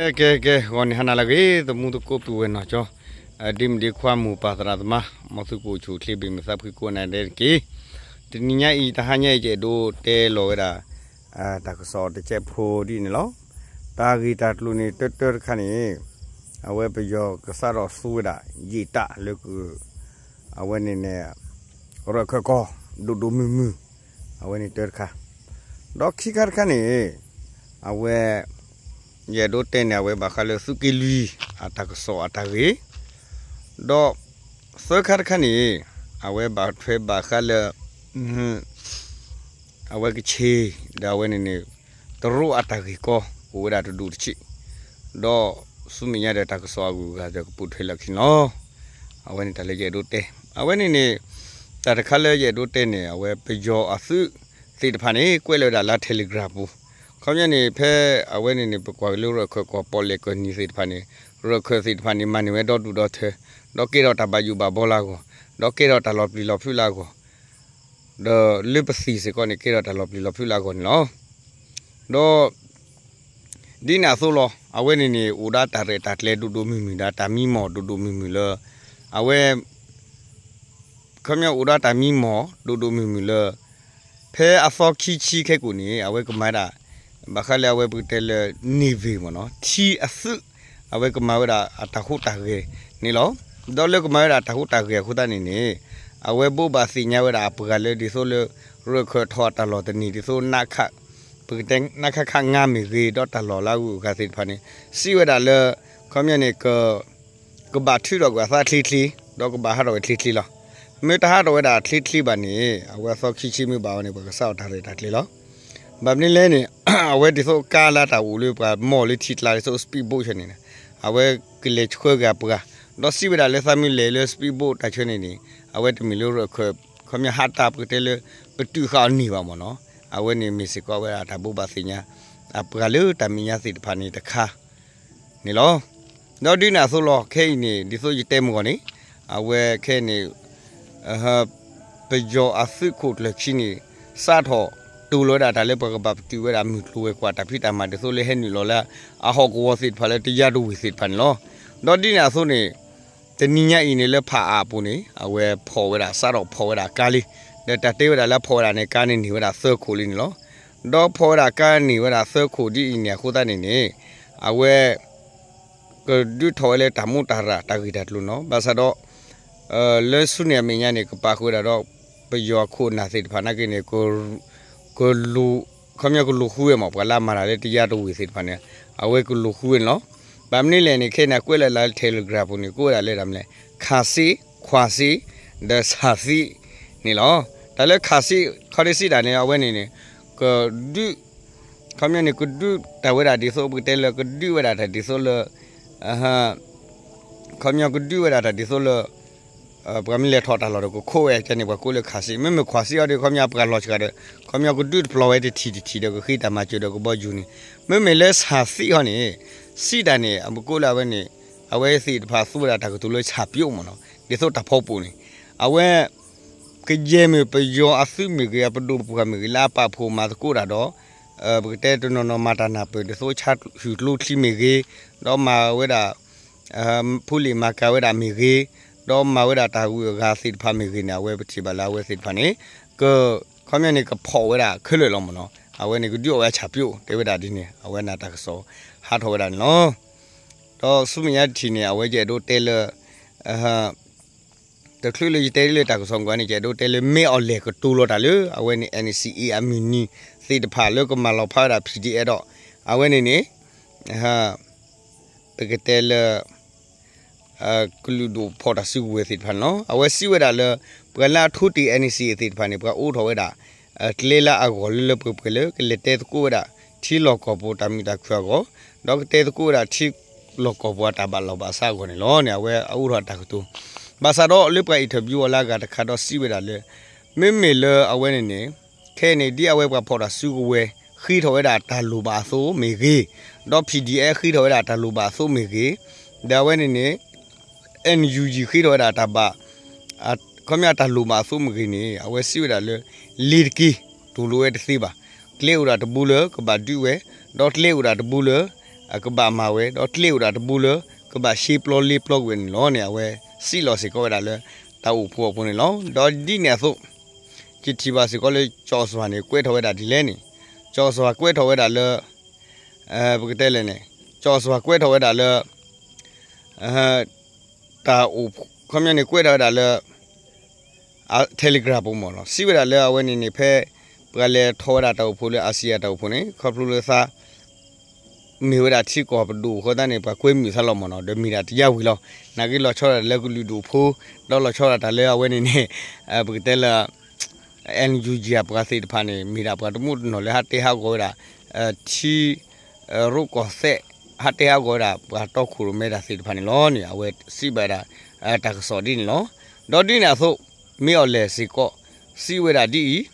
ကဲ ကဲ ကဲ ဂီၤန့ၣ်ဟါနၤလၢအဂ့ၤ သမူသကိးပုၢ်ဝဲၢ်နီၢ်ကၠီ, ဒ့မုၣ်ဒ့ခွါမိၢ်ပၢ်သရၣ်သမါ မ်သုကအိၣ်ဆူၣ်အိၣ်ချ့ဘၣ်မုာ်သးဖှံကိးဂၤဒဲးတက့ၢ်. တနံၤညါအံၤ တဟါညါအံၤ ယအဲၣ်ဒိးတဲလီၤဝဲဒၣ် တၢ်ကစီၣ်တစဲးဖိဒ်အံၤန့ၣ်လီၤ. တၢ်ဂ့ၢ်တၢ်ကျိၤန့ၣ် တၢတၢတခါန့ၣ် အဝဲပယီၤကစးထီၣ်သူဝဲဒၣ် ယံာ်တၢ်လၢ အဝဲန့ၣ်န့ၣ် ရၢၢ်ခၢၣ်ကီၢ် ဒိၣ်ဒိၣ်မုၢ်မုၢ်, အဝဲန့ၣ်တၢတခါ, ဒီးခံခါတခါန့ၣ် အဝဲ ယအဲၣ်ဒိးတဲန့ၣ် အဝဲဘၣ်ဃးလၢသုးက့လွံၢ် အတၢ်ကစီၣ်အတၢ်ဂ့ၢ်, ဒီးသၢခါတခါန့ၣ် အဝဲဘၣ်ထွဲဘၣ်ဃးလၢ အဝဲကခ့ၣ် ဒီးအဝဲန့ၣ်န့ၣ် တရူးအတၢ်ဂ့ၢ်ကီ အိၣ်ဝဲဒၣ်တဒူၣ်တဆံး, ဒီးဆူမဲာ်ညါဒီးတၢ်ကစီၣ်အဂုၤအဂၤဒီးကပိာ်ထွဲလီၢ်ခံန့ၣ်လီၤ. အဝဲန့ၣ်တၢ်လၢယအဲၣ်ဒိးတဲ အဝဲန့ၣ်န့ၣ် တၢ်တခါလၢယအဲၣ်ဒိးတဲန့ၣ် အဝဲပယီၤအသုးသ့ၣ်တဖၣ်န့ၣ် ကွဲးလီၤဝဲဒၣ်လၢ Telegram ပူၤ, ခီပညီန့ၣ် ဖဲအဝဲန့ၣ်န့ၣ် ပကွၢ်က့ၤလၢရၢၢ်ခၢၣ်ကီၢ်ပီၣ်လဲၣ်ကၢၢ်နံၤသ့ၣ်တဖၣ်န့ၣ် ရၢၢ်ခၢၣ်သ့ၣ်တဖၣ်န့ၣ် မၤန့ၢ်ဝဲဒီဒူၣ်ဒီထၢ ဒီးကဲထီၣ်တၢ်ဘၣ်ယိၣ်ဘၣ်ဘီလၢအဂီၢ်, ဒီးကဲထီၣ်တၢ်လီၤပျံၤလီၤဖုးလၢအဂီၢ် ဒီးလၢပသံၣ်စ့ၢ်ကီးန့ၣ် ကဲထီၣ်တၢ်လီၤပျံၤလီၤဖုးလၢအဂီၢ်န့ၣ်လီၤ. ဒီး ဒ်န့ၣ်အသိးလီၤ. အဝဲန့ၣ်န့ၣ် အိၣ်ဒီးတၢ်ရဲၣ်တၢ်ကျဲၤဒိၣ်ဒိၣ်မုၢ်မုၢ် ဒီးတၢ်မံမီၢ်ဒိၣ်ဒိၣ်မုၢ်မုၢ်လၢ အဝဲ ခီပညီအိၣ်ဒီးတၢ်မံမီၢ်ဒိၣ်ဒိၣ်မုၢ်မုၢ်လၢ ဖဲအသီခံဆံခဲကိာ်န့ၣ် အဝဲကမၤဝဲဒၣ် ဘၣ်ဃးလၢအဝဲပကတဲလၢ Navy မ့ၢ်နီၤ ထံအသုး အဝဲကမၤဝဲဒၣ်အတၢ်ဟူးတၢ်ဂဲၤန့ၣ်လီၤ. ဒီးလၢကမၤဝဲဒၣ်အတၢ်ဟူးတၢ်ဂဲၤအဃိသတးန့ၣ်န့ၣ် အဝဲဘိးဘၣ်သ့ၣ်ညါဝဲဒၣ်အပှၤလၢဒ်သိးလၢ ရၢၢ်ခၢၣ်ထီၣ်အတၢ်လီၢ်တနံၤဒ်သိး ပကတဲ နခခ ငါး မ့ၢ်ဂ့ၤ ဒီးတၢ်လီၢ်လၢအဂုၤအဂၤသ့ၣ်တဖၣ်န့ၣ် စံးဝဲဒၣ်လၢ ခီပညီန့ၣ် ကဘၣ်ထုးထီၣ်ကွံာ်အသးချ့ချ့ ဒီးကဘၣ်ဟးထီၣ်ဝဲချ့ချ့လီၤ. မ့ၢ်တဟးထီၣ်ဝဲဒၣ်ချ့ချ့ဘၣ်န့ၣ် အဝဲအသီခံဆံမ့ၢ်ဘၣ်ဝဲန့ၣ် ပှၤကစးထီၣ်တၢ်ရဲၣ်တၢ်ကျဲၤလီၤ. ဘၣ်မနုၤလဲၣ်န့ၣ် အဝဲဒ်သိးကါလၢတၢ်အိၣ်လၢပှၤမီၢ်လၢထံကျါ ဒ်သိး speedboat ဆၢန့ၣ် အဝဲကလဲၤဆှၢက့ၤအပှၤ ဒီးစံးဝဲဒၣ်လၢသးမ့ၢ်လဲၤလၢ speedboat တၢ်ဆၢန့ၣ်န့ၣ် အဝဲတမ့ၢ်လၢရၢၢ်ခၢၣ် ခီပညီဟးတၢ်ပကတဲလၢ ပတုာ်ဃာ်အီၤန့ၢ်ဘၣ်မ့ၢ်နီၤ. အဝဲန့ၣ်မ့ၢ်စ့ၢ်ကီးဝဲဒၣ်တၢ်ဘိးဘၣ်သ့ၣ်ညါ အပှၤလၢတၢ်မဲာ်ညါသ့ၣ်တဖၣ်န့ၣ်တခါ န့ၣ်လီၤ. ဒီးဒ်န့ၣ်အသိးလီၤ ခဲအံၤန့ၣ် ဒ်သိးယတဲမုၢ်ဂီၢ်န့ၣ် အဝဲခဲအံၤန့ၣ် ပယီၤအသုးခိၣ်ကျၢၢ်ခံန့ၣ် စးထီၣ်တိၤလီၤဝဲဒၣ်တၢ်လၢပှၤကဘၣ်ပတုာ်ဝဲဒၣ်မုၢ်ကျိၤဝဲၤကွာ်တၢ်ဖံးတၢ်မၤ ဒ်သိးလၢဟဲနုာ်လီၤလၢအဟီၣ်ကဝီၤသ့ၣ်တဖၣ်လၢတယါတဝ့ၢ်သ့ၣ်တဖၣ်န့ၣ်လီၤ. ဒီးဒ်န့ၣ်အသိးန့ၣ် တနံၤညါအံၤန့ၣ်လၢဖးအးပူၤန့ၣ် အဝဲဖီၣ်ဝဲဒၣ် စးထီၣ်ဖီၣ်ဝဲဒၣ်ကါလံ. ဒီးတၢ်တဲဝဲဒၣ်လၢဖီၣ်ဝဲဒၣ်န့ၣ် ကါန့ၣ်န့ၢ်ဝဲဒၣ်သၢခိၣ်လံန့ၣ်လီၤ. ဒီးဖီၣ်ဝဲဒၣ်ကါန့ၢ်ဝဲဒၣ်သၢခိၣ်ဒ်အံၤန့ၣ်အဃိသတးန့ၣ်န့ၣ် အဝဲ ကဒုးထီၣ်ဝဲလၢတၢ်မူးတၢ်ရၢ်တၢ်ဂ့ၢ်တၢ်ကျိၤန့ၣ်လီၤ. ဘၣ်ဆၣ်ဒီး လၢဆူန့ၣ်အမဲာ်ညါန့ၣ် ကပာ်ဃုာ်ဝဲဒၣ်ဒီး ပယီၤခိၣ်နၢ်သ့ၣ်တဖၣ်နာ်က့န့ၣ် ကလူၤ ခီပညီကလူၤဃုဝဲမ့ၢ် ပှၤလၢအမၤတၢ်လၢတယါတဝ့ၢ်သ့ၣ်တဖၣ်န့ၣ် အဝဲကလူၤဃုဝဲန့ၣ်လီၤ. ဘၣ်မနုၤလဲၣ်န့ၣ် ခဲအံၤန့ၣ် ကွဲးလၢလၢ Telegram ပူၤန့ၣ် ကိးဝဲဒၣ်လၢဒ်လဲၣ် ခးစ့ ခွးစ့ ဒီးဆးသံန့ၣ်လီၤ. တၢ်လၢခးစ့ ခီဒ့စံးတၢ်န့ၣ် အဝဲန့ၣ်န့ၣ် ကဒုး ခီပညီန့ၣ် ကဒုးတၢ်ဝဲဒၣ်ဒ်သိး ပကတဲလၢကဒုးဝဲဒၣ်တၢ်ဒ်သိးလၢ ခီပညီကဒုးဝဲဒၣ်တၢ်ဒ်သိးလၢ ပှၤမ့ၢ်လဲၤထီၣ်တၢ်လီၢ်ဒီးကခိးဝဲန့ၣ် ပှၤကိးလၢခးစ့, မ့မ့ၢ်ခွးစ့အီၤဒီး ခီပညီပှၤလီၤစှၤဒီး ခီပညီကဒုးတပျီၤဝဲတထံၣ်တထံၣ်ဒီးကဃ့တၢ်မၤစၢၤဒီးကဘီယူၤန့ၣ်, မ့မ့ၢ်လၢဆးသံအီၤန့ၣ် စံးတၢ်န့ၣ် အမ့ၢ်ကိးလၢအဝဲန့ၣ် အဝဲသ့ၣ်တဖၣ်သူဝဲဒၣ်တၢ်ကတိၤလၢဆးပၠိမ့ၢ်နီၤ, ဒ်သိးတၢ်ဖီပူၤန့ၣ် အဝဲ ကယဲၢ်မ့ၢ်ပယီၤအသုးမ့ၢ်ဂ့ၤ အပဒိၣ်ပပှၢ်မ့ၢ်ဂ့ၤ လၢအပာ်ဖှိၣ်မၤသကိးတၢ်ဒီး ပကတဲတနီၤနီၤမၤတၢ်နၢ်ပၢၢ် ဒ်သိးဆါဟူၣ်ကျိချံမ့ၢ်ဂ့ၤ, ဒီးမၤဝဲဒၣ် ဖူလံာ်မၤကၤဝဲဒၣ်မ့ၢ်ဂ့ၤ, ဒီးမၤဝဲဒၣ်တၢ်ဂုၤအဂၤသ့ၣ်တဖၣ်မ့ၢ်ဂ့ၤန့ၣ် အဝဲပထံၣ်ဘၣ်လၢအဝဲသ့ၣ်တဖၣ်န့ၣ် က ခီပညီန့ၣ် ကဖီၣ်ဝဲဒၣ်ခဲလၢာ်လီၤမ့ၢ်နီၤ, အဝဲန့ၣ်ကဒုးအီၣ်ဝဲဆးပၠိ တဲဝဲဒၣ်ဒ်န့ၣ် အဝဲန့ၣ်တၢ်ကစီၣ်ဟးထီၣ်ဝဲဒၣ်န့ၣ်လီၤ. ဒီးဆူမဲာ်ညါတထံၣ်န့ၣ် အဝဲယအဲၣ်ဒိးတဲလၢ တချုးလၢယတဲလၢတၢ်ကစီၣ်ကွၢ်န့ၣ် ယအဲၣ်ဒိးတဲလၢ မ့ၢ်အီၤလဲၣ်ကတိၤလီၤတၢ်လၢ အဝဲန့ၣ် NCA အမုၢ်နံၤသ့ၣ်တဖၣ်လၢကမၤလီၤဖးဝဲဒၣ် PDF ဒီး အဝဲန့ၣ်န့ၣ် ပကတဲလၢ ကလုာ်ဒူၣ်ဖီၣ်တၢ်စုကဝဲၤသ့ၣ်တဖၣ်န့ၣ်လီၤ. အဝဲစံးဝဲဒၣ်လၢ ပှၤလၢအထိတ့ၢ် NCA သ့ၣ်တဖၣ်န့ၣ် ပှၤအိးထီၣ်ဝဲဒၣ် ကျဲလၢအဂီၢ်လၢလၢပှဲၤပှဲၤလၢ ကလဲၤတဲသကိးဝဲဒၣ် ထံလီၢ်ကီၢ်ပူၤတၢ်မုာ်တၢ်ခုၣ်အဂီၢ်, ဒီးကတဲသကိးဝဲဒၣ်ထံလီၢ်ကီၢ်ပူၤအတၢ်ဘၣ်လီၢ်ဘၣ်စးအဂီၢ်န့ၣ်လီၤန့ၣ် အဝဲအအိးထီၣ်တၢ်ကတိၤ, ဘၣ်ဆၣ်ဒီးလၢပှၤ interview အီၤလၢအဂၤတခါဒီးစံးဝဲဒၣ်လၢ မ့မ့ၢ်လၢအဝဲန့ၣ်န့ၣ် ခဲအံၤန့ၣ် ဒ်အဝဲပှၤဖီၣ်တၢ်စုကဝဲၤ ဃ့ထီၣ်ဝဲဒၣ်တၢ်လိၣ်ဘၣ်အသိးမ့ၢ်ဂ့ၤ, ဒီး PDF ဃ့ထီၣ်ဝဲဒၣ်တၢ်လိၣ်ဘၣ်အသိးမ့ၢ်ဂ့ၤ, ဒီးအဝဲန့ၣ်န့ၣ် NUG ဃ့ထီၣ်ဝဲဒၣ်တၢ်ဘၣ် ခီပညီတၢ်လိၣ်ဘၣ်အသိးမ့ၢ်ဂ့ၤန့ၣ် အဝဲစံးဝဲဒၣ်လၢ လ့ၤတက့ၢ် တူၢ်လိာ်ဝဲတသ့ဘၣ်. ကျဲအိၣ်ဒၣ်တဘိလၢကဘၣ်ဒုးဝဲ, ဒီးကျဲအိၣ်ဒၣ်တဘိလၢ ကဘၣ်မၤဝဲ ဒီးကျဲအိၣ်ဒၣ်တဘိလၢ ကဘၣ်ရှဲပျီလ့ပျီကွံာ်န့ၣ်လီၤန့ၣ် အဝဲစံးလီၤစ့ၢ်ကီးဝဲဒၣ်လၢ တၢ်အိၣ်ဖှိၣ်အပူၤန့ၣ်လီၤ. ဒီးဒ်န့ၣ်အသိး ယထံၣ်ဘၣ်စ့ၢ်ကီးလၢ ကၠီၣ်စှၤန့ၣ် ကွဲးထီၣ်ဝဲဒၣ်ဒ်လဲၣ်န့ၣ်, ကၠီၣ်စှၤကွဲးထီၣ်ဝဲဒၣ်လၢ ပကတဲလဲၣ်န့ၣ် ကၠီၣ်စှၤကွဲးထီၣ်ဝဲဒၣ်လၢ တၢ်အိၣ် ခီပညီန့ၣ် ကွဲးထီၣ်ဝဲဒၣ်လၢ Telegram ပူၤမ့ၢ်နီၤ, စံးဝဲဒၣ်လၢအဝဲန့ၣ်န့ၣ် ဖဲပှၤလဲၤထီၣ်ဝဲဒၣ်တၢ်အိၣ်ဖှိၣ်လၢ ASEAN တၢ်အိၣ်ဖှိၣ်န့ၣ် ခီဖျိလၢသး မ့ၢ်ဝဲဒၣ်ထံကီၢ်ပဒိၣ်အဃိသတးန့ၣ် ပှၤကွဲမုာ်သးလီၤမ့ၢ်နီၤ, ဒီးမ့ၢ်ဒၣ်တယါဝံၤလီၤ. နာ်က့လီၤဆီဒၣ်တၢ်လၢကလုာ်ဒူၣ်ဖိ, ဒီးလီၤဆီဒၣ်တၢ်လၢအဝဲန့ၣ်န့ၣ် ပကတဲလၢ NUG အပှၤသ့ၣ်တဖၣ်န့ၣ် မ့ၢ်ဒၣ်ပှၤတမူတနီၤလၢဟးတဲဟးဂီၤဝဲဒၣ် ထံ ရိကီၢ်သဲး ဟးတဲဟးဂီၤဝဲဒၣ် ပှၤတီခိၣ်ရိၣ်မဲတၢ်သ့ၣ်တဖၣ်န့ၣ်လီၤန့ၣ် အဝဲစံးဘၣ်ဒၣ် တၢ်ကစီၣ်ဒ်န့ၣ်လီၤ. ဒီးဒ်န့ၣ်အသိး မ့ၢ်အီၤလဲၣ်စ့ၢ်ကီး စံးဝဲဒၣ်ဒ်အံၤ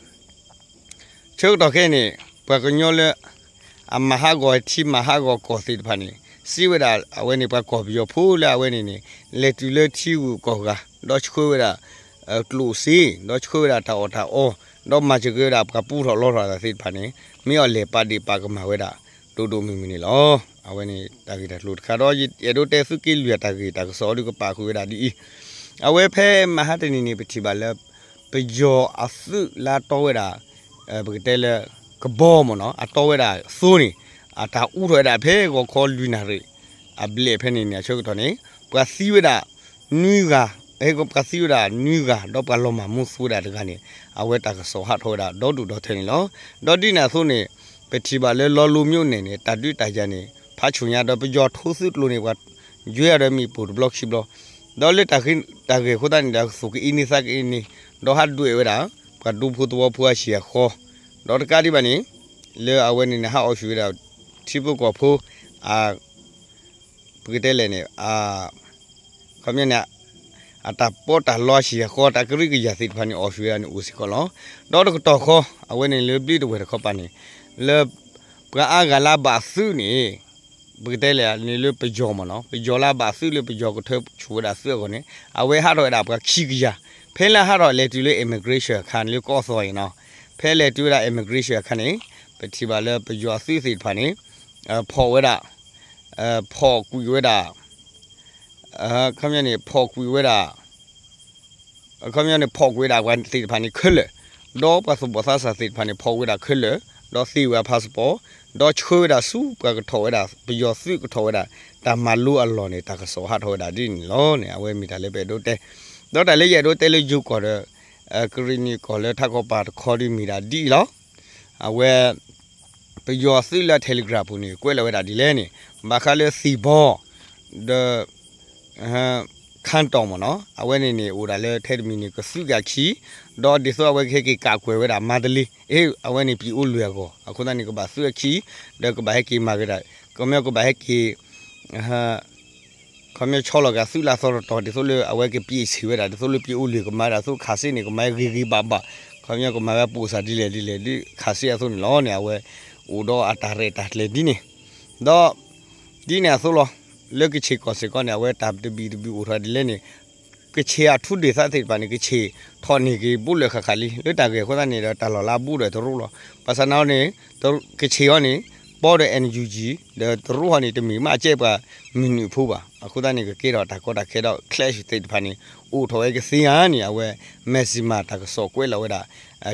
ဆၢကတီၢ်ခဲအံၤန့ၣ် ပှၤကညီလၢ အမၤဟးဂီၤထံမၤဟးဂီၤကီၢ်သ့ၣ်တဖၣ်န့ၣ် စံးဝဲဒၣ်အဝဲန့ၣ် ပှၤကီၢ်ပယီၤဖိလၢအဝဲန့ၣ်န့ၣ် လဲၤတုၤလၢထံဂုၤကီၢ်ဂၤ ဒီးဆှၢဝဲဒၣ် ကျိၣ်စ့ ဒီးဆှၢဝဲဒၣ်တၢ်အီၣ်တၢ်အီ ဒီးမၤစၢၤက့ၤဝဲဒၣ်ပှၤပူထီၣ်လီထီၣ်တၢ်သ့ၣ်တဖၣ်န့ၣ် မ့ၢ်အီၤလဲၣ်ပာ်ဒ့ၣ်ပာ်ကမၣ်ဝဲဒၣ် ဒိၣ်ဒိၣ်မုၢ်မုၢ်န့ၣ်လီၤ. အဝဲန့ၣ်တၢ်ဂ့ၢ်တၢ်ကျိၤတခါဒီး ယအဲၣ်ဒိးတဲသုးက့လွံၢ်အတၢ်ဂ့ၢ်တၢ်ကစီၣ်ဒုးကပာ်ဃုာ်ဝဲဒၣ်ဒ်အံၤ အဝဲဖဲမဟါတနံၤန့ၣ် ပထံၣ်ဘၣ်လၢ ပယီၤအသုးလၢအတီဝဲဒၣ် ပကတဲလၢ ကဘီမ့ၢ်နီၤ အတီဝဲဒၣ်သိန့ၣ် အတၢ်အူထီၣ်ဝဲဒၣ်ဖဲဂီၤခီလွံၢ်နၣ်ရံၣ် အဘျဲၣ်ဖဲန့ၣ်န့ၣ် အဆၢကတီၢ်န့ၣ် ပှၤသံဝဲဒၣ် နွံဂၤ ပှၤသံဝဲဒၣ်နွံဂၤ ဒီးပှၤလီၤမၢ်မူသံဝဲဒၣ်တဂၤန့ၣ် အဝဲတၢ်ကစီၣ်ဟးထီၣ်ဝဲဒၣ်ဒီဒူၣ်ဒီထၢန့ၣ်လီၤ. ဒီးဒ်န့ၣ်အသိးန့ၣ် ပထံၣ်ဘၣ်လၢလီလိမၠိန့ၣ်န့ၣ် တၢ်ဒုးတၢ်ယၤန့ၣ် ဖးဆူၣ်ညါဒီးပယီၤထိသုးကျိၤန့ၣ် ပှၤယွဲအီၤဒီးမ့ၣ်ပိၢ်တဘျီခံဘျီ ဒီးလၢတၢ်ဂ့ၢ်အဃိသတးန့ၣ်ဒီး သူၣ်ကအ့န့သးကအ့န့ ဒီးဟးဒွဲၣ်ဝဲဒၣ် ပှၤဒူဖိသဝီဖိအဆံၣ်အဃီ ဒီးတကးဒံးဘၣ်န့ၣ် လၢအဝဲန့ၣ်န့ၣ် ဟးအီၣ်ဆူၣ်ဝဲဒၣ် ထံဖိကီၢ်ဖိ ပကတဲလဲၣ်န့ၣ် ခီပညီန့ၣ် အတၢ်ပီးတၢ်လီဆံၣ်အဃီ တၢ်ကရံကယၤသ့ၣ်တဖၣ်န့ၣ် အီၣ်ဆူၣ်ဝဲဒၣ်န့ၣ်အိၣ်စ့ၢ်ကီးလီၤ. ဒီးတကတီၢ်ဃီ အဝဲန့ၣ်လၢဘျ့တဝဲၢ်တခီပၤန့ၣ် လၢ ပှၤအါဂၤလၢအဘၣ်သုးန့ၣ် ပကတဲလဲၣ်န့ၣ်လၢပယီၤမ့ၢ်နီၤ ပယီၤလၢအဘၣ်သုးလၢပယီၤကထၢဆူၣ်ဝဲဒၣ်သုးအဂီၢ်န့ၣ် အဝဲဟးထီၣ်ဝဲဒၣ်ပှၤခံကယၤ ဖဲလၢဟးထီၣ်လဲၤတုၤလၢ immigration အခါန့ၣ်လၢကီၢ်သီၣ်အံၤနီၤ ဖဲလဲၤတုၤဝဲဒၣ် immigration အခါန့ၣ် ပထံၣ်ဘၣ်လၢပယီၤအသုးသ့ၣ်တဖၣ်န့ၣ် ဖီၣ်ဝဲဒၣ် ဖီၣ်ကွံာ်ဝဲဒၣ် ခီပညီန့ၣ် ဖီၣ်ကွံာ်ဝဲဒၣ် ခီပညီန့ၣ် ဖီၣ်ကွံာ်ဝဲဒၣ်ပှၤသ့ၣ်တဖၣ်န့ၣ်ခဲလၢာ်, ဒီးပှၤသူၣ်ဘီၣ်သးစၢ်သ့ၣ်တဖၣ်န့ၣ် ဖီၣ်ကွံာ်ဝဲဒၣ်ခဲလၢာ်, ဒီးသ့ဝဲဒၣ် passport, ဒီးဆှၢဝဲဒၣ်ဆူပှၤကထီၣ်ဝဲဒၣ် ပယီၤသုးကထီၣ်ဝဲဒၣ် တၢ်မၤလိအလီၢ်န့ၣ် တၢ်ကစီၣ်ဟးထီၣ်ဝဲဒၣ်ဒ်န့ၣ်လီၤန့ၣ် အဝဲမ့ၢ်တၢ်လၢပအဲၣ်ဒိးတဲ, ဒီးတၢ်လၢယအဲၣ်ဒိးတဲလၢယိၤကီၢ်ဒီး ကရံၣ်နံၣ်ကီၢ်လၢထးခီပၤတခီဒ်မ့ၢ်ဒၣ်ဒ်အံၤလီၤ. အဝဲ ပယီၤသုးလၢ Telegram ပူၤန့ၣ် ကွဲးလီၤဝဲဒၣ်ဒ်လဲၣ်န့ၣ် ဘၣ်ဃးလၢသံၣ်ဘီ ဒီး ခါတီၢ်မ့ၢ်နီၤ အဝဲန့ၣ်န့ၣ် အိၣ်ဒၣ်လၢထဲတမံၤန့ၣ် ကသုးက့ၤအခံ, ဒီးဒ်သိးအဝဲကဟဲက့ၤကးကွဲးဝဲဒၣ်မါတလ့ အဝဲန့ၣ် ပံၤအိၣ်လွံၢ်အဂီၢ် အဃိသတးန့ၣ် ကဘၣ်သုးအခံ, ဒီးကဘၣ်ဟဲက့ၤမၤက့ၤဒၣ် ကမ့ၢ်ကဘၣ်ဟဲက့ၤ ခီပညီဆီလီၤက့ၤအသုးလၢအသီတတီၤ ဒ်သိးလၢအဝဲကပံၤဆံးဝဲဒၣ် ဒ်သိးလၢပံၤအိၣ်လွံၢ်ကမၤဝဲဒၣ်သိးခးစ့န့ၣ် ကမၤဝဲဂ့ၤဂ့ၤဘၣ်ဘၣ်, ခီပညီကမၤဝဲပိာ်စၢ်ဒ်လဲၣ်ဒ်လဲၣ်ဒ်ခးစ့အသိးန့ၣ်လီၤန့ၣ် အဝဲအိၣ်ဒီးအတၢ်ရဲၣ်တၢ်ကျဲၤဒ်န့ၣ်, ဒီး ဒ်န့ၣ်အသိးလီၤ, လၢကခ့ၣ်ကီၢ်စ့ၢ်ကီးန့ၣ် အဝဲတၢ်တဘံၣ်တဘုၣ်အိၣ်ထီၣ်ဒ်လဲၣ်န့ၣ် ကခ့ၣ်အထူဒ့ၣ်သးသ့ၣ်တဖၣ်န့ၣ် ကခ့ၣ်ထီၣ်န့ၢ်က့ၤဘိလၢာ်ဃၣ်ဃၣ်လံ လၢတၢ်ဂ့ၢ်အဃိသတးန့ၣ်ဒီး တၢ်လီၢ်လၢအဘူးဒီးတရူးလီၤ. ဘၣ်ဆၣ်န့ၣ်န့ၣ် ကခ့ၣ်အီၤန့ၣ် ပီဒီး NUG ဒီးတရူးဟီန့ၣ် တမ့ၢ်မ့ၢ်အကဲပှၤမုၢ်နုာ်ဖိဘၣ်. အဃိသတးန့ၣ် ကကဲထီၣ်တၢ်ကီတၢ်ခဲဒီး clash သ့ၣ်တဖၣ်န့ၣ် အိၣ်ထီၣ်ဝဲကသ့ဧါန့ၣ် အဝဲ မ့ၢ်စံးမးတၢ်ကစီၣ်ကွဲးလီၤဝဲဒၣ်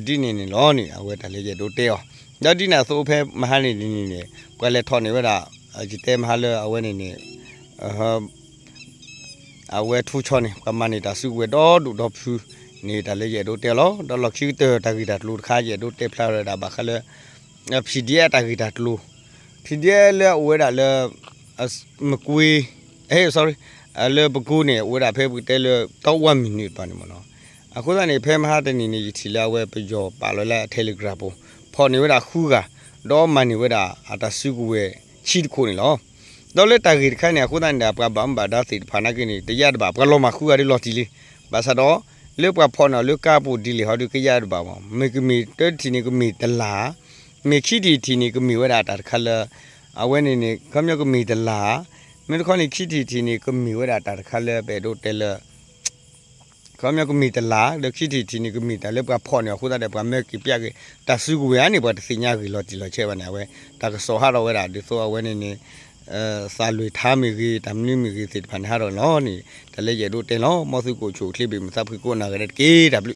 ဒ်န့ၣ်န့ၣ်လီၤန့ၣ် အဝဲတၢ်လၢယအဲၣ်ဒိးတဲအီၤ, ဒီးဒ်န့ၣ်အသိးဖဲမဟါန့ၣ်တနံၤန့ၣ် ပှၤလဲၤထီၣ်န့ၢ်ဝဲဒၣ် ယတဲမဟါလၢအဝဲန့ၣ်န့ၣ် အဝဲထူဆီန့ၣ် ပှၤမၤန့ၢ်တၢ်စုကဝဲၤဒီဒူၣ်ဒီဖုန့ၣ် တၢ်လၢယအဲၣ်ဒိးတဲလီၤ. ဒီးလီၢ်ခံကတၢၢ်တၢ်ဂ့ၢ်တၢ်ကျိၤတခါ ယအဲၣ်ဒိးတဲဖျါဝဲဒၣ်ဘၣ်ဃးလၢ PDF တၢ်ဂ့ၢ်တၢ်ကျိၤ, PDF လၢအအိၣ်ဝဲဒၣ်လၢ မကွ့ sorry လၢပကိန့ၣ် အိၣ်ဝဲဒၣ်ဖဲပကတဲလၢ တီဝါမုၢ်နုာ်တပၤန့ၣ်မ့ၢ်နီၤ. အဃိသတးန့ၣ် ဖဲမဟါတနံၤန့ၣ် ယထံၣ်လၢအဝဲပယီၤပာ်လီၤလၢ Telegram ပူၤ ဖီၣ်န့ၢ်ဝဲဒၣ်ဃုဂၤ ဒီးမၤန့ၢ်ဝဲဒၣ်အတၢ်စုကဝဲၤခံတခိၣ်န့ၣ်လီၤ. ဒီးလၢတၢ်ဂ့ၢ်တခါန့ၣ် အဃိသတးန့ၣ်ဒီး ပှၤဘၣ်မူဘၣ်ဒါသ့ၣ်တဖၣ်နာ်က့န့ၣ် တယၢ်တဘၣ် ပှၤလီၤမၢ်ဃုဂၤဒီးလီၤတံၢ်လံ. ဘၣ်ဆၣ်ဒီး လၢပှၤဖီၣ်န့ၢ်အီၤလၢကါပူၤဒ်လဲၣ်ဟီဒီး ကယၢ်တဘၣ်မး မ့ၢ်ကမ့ၢ်တၢတထံၣ်န့ၣ် ကမ့ၢ်တလၢ် မ့ၢ်ခံထံၣ်တထံၣ်န့ၣ် ကမ့ၢ်ဝဲဒၣ်တၢ်တခါလၢ အဝဲန့ၣ်န့ၣ် ခီပညီကမ့ၢ်တလၢ်, မ့ၢ်တခီန့ၣ် ခံထံၣ်တထံၣ်န့ၣ် ကမ့ၢ်ဝဲဒၣ်တၢ်တခါလၢ ပအဲၣ်ဒိးတဲလၢ ခီပညီကမ့ၢ်တလၢ် ဒီးခံထံၣ်တထံၣ်န့ၣ် ကမ့ၢ်တၢ်လၢပှၤဖီၣ်န့ၢ်အဃိသတးဒီး ပှၤမၢက့ၤပျၢ်က့ၤ တၢ်စုကဝဲၤဧါန့ၣ် ပှၤတသ့ၣ်ညါဂ့ၢ်လီၤတံၢ်လီၤဆဲးဘၣ်န့ၣ် အဝဲ တၢ်ကစီၣ်ဟးထီၣ်ဝဲဒၣ် ဒ်သိးအဝဲန့ၣ်န့ၣ် သးလွဲၢ်ထါမ့ၢ်ဂ့ၤ တၢ်မနုၤမ့ၢ်ဂ့ၤသ့ၣ်တဖၣ်န့ၣ် ဟးထီၣ်လီၤန့ၣ် တၢ်လၢယအဲၣ်ဒိးတဲလီၤ. မ်သုကအိၣ်ဆူၣ်အိၣ်ချ့ဘၣ်မုာ်သးဖှံကိးဂၤဒဲးတက့ၢ်. တၢ်ဘျုး